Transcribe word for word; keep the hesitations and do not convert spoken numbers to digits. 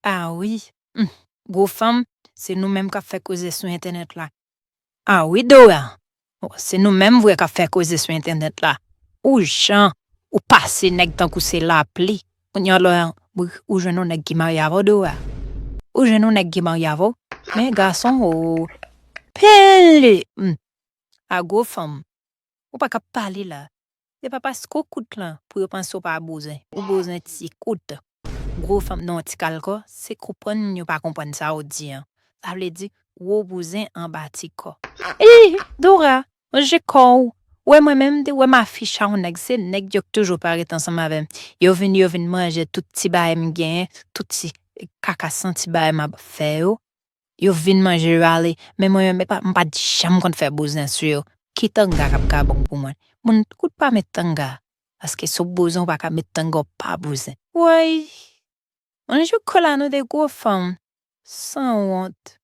Ah wi. Hmm. Gwo fanm, se nou menm k ap fè koze sou entènèt la. Ah wi, Dora. Oh, se nou menm vre k ap fè koze sou entènèt la. Ou jan, ou pase nèg tankou se lapli. Kounye a la, ou, ou jwenn yon nèg ki marye avè w, Dora. Ou jwenn yon nèg ki marye avè w. Men gason, oh. Pele! Hmm. A gwo fanm. Ou pa ka pale la. Se pa paske w kout lan pou yo panse w pa bouzen. Ou bouzen ti kout. Gwo fanm nan yon ti kal kò, se konprann yo pa konprann sa w di an. Sa vle di, gwo bouzen anba ti kò. Ih, Dora, ranje kò w. Wè mwen menm, m te wè m afich a yon nèg, se nèg yo k toujou parèt ansanm avè m. Yo vin, yo vin manje tout ti bagay m genyen, tout ti kaka santi bagay m ap fè yo. Yo vin manje, yo ale. Men mwen menm, m pa, m pa t janm konn fè bouzen sou yo. Ki tanga k ap ka bon pou mwen? Moun, ou t pa met tanga. Paske si w bouzen, ou pa ka met tanga, ou pa bouzen. Woy! Yon jou kola nou de gwo fanm. Sanwont.